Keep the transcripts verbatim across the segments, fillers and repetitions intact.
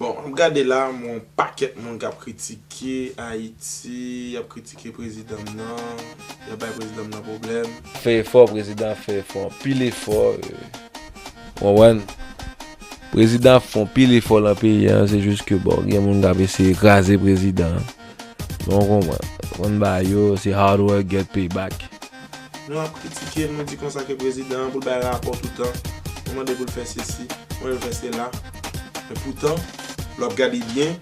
Bon, m gade la, m wè yon pakèt moun k ap kritike Ayiti, y ap kritike prezidan m nan, y ap bay prezidan m nan pwoblèm. Fè efò, prezidan fè efò, anpil efò. Ou konprann? Prezidan ap fè anpil efò nan peyi a, se jis ke, bon, gen moun k ap eseye kraze prezidan an. Men w konprann, konn bagay yo, se hard work get payback. Nou ap kritike l, nou di konsa ke prezidan an pou l bay rapò toutan, nou mande pou l fè sesi, nou mande pou l fè sela. Men poutan, lè w ap gade byen,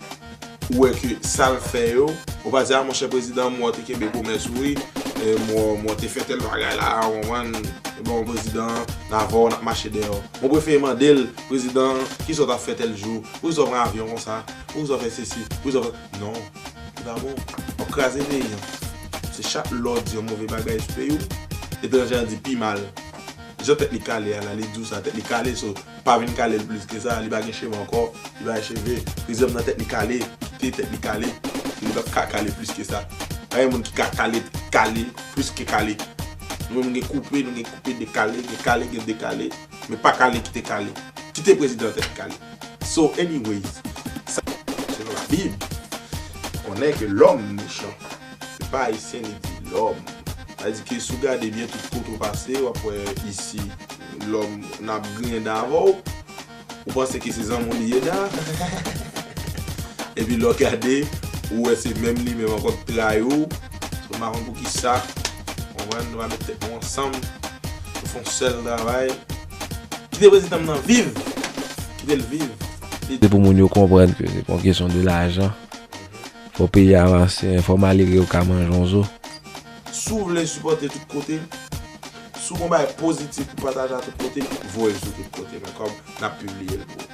ou wè ke sa l fè yo, ou pa di, a, monchè prezidan, m wè w te kenbe pwomès ou wi, e, m wè w te fè tèl bagay la, ou konprann, e bon, prezidan, n a vè w, n ap mache dèyè w. Mwen prefere mande l, prezidan, kisa w t ap fè tèl jou? Poukisa w pran avyon konsa? Poukisa w fè sesi? Poukisa w fè. Non. Li pa bon. W ap kraze peyi an. Se chak lè w di yon move bagay sou peyi w, etranje an di pi mal. Jan tèt li kale a la, li di w sa, tèt li kale, so, pa vin kale l plis ke sa, li pa gen cheve ankò, li pa gen cheve. Prezidan nan tèt li kale, kite tèt li kale, li p ap ka kale plis ke sa. Pa gen moun ki ka kale, kale, plis ke kale. Nou menm gen koupe, nou gen koupe dekale, gen kale, gen dekale. Men pa kale kite kale. Kite prezidan tèt kale. So, anyways, sa, selon Labib, konnen ke lòm mechan. Se pa ayisyen li di lòm. Sa di ke si w gade byen tout kote w pase, w ap wè isi, lòm n ap griyen dan avè w. Ou panse ke se zanmi w li ye dan. Epi lè w gade, ou wè se menm li menm ankò k trayi w. So, m pa konn poukisa. Konprann, nou va met tèt nou ansanm. Nou fè yon sèl travay. Kite prezidan m nan viv. Kite l viv. Se pou moun yo konprann ke se pa yon kesyon de lajan. Fò peyi a avanse, fò malere yo ka manje yon zo. Si w vle sipòte tout kote, si w gon bagay pozitif pou pataje a tout kote, voye l sou tout kote. Men kòm n ap pibliye l pou ou.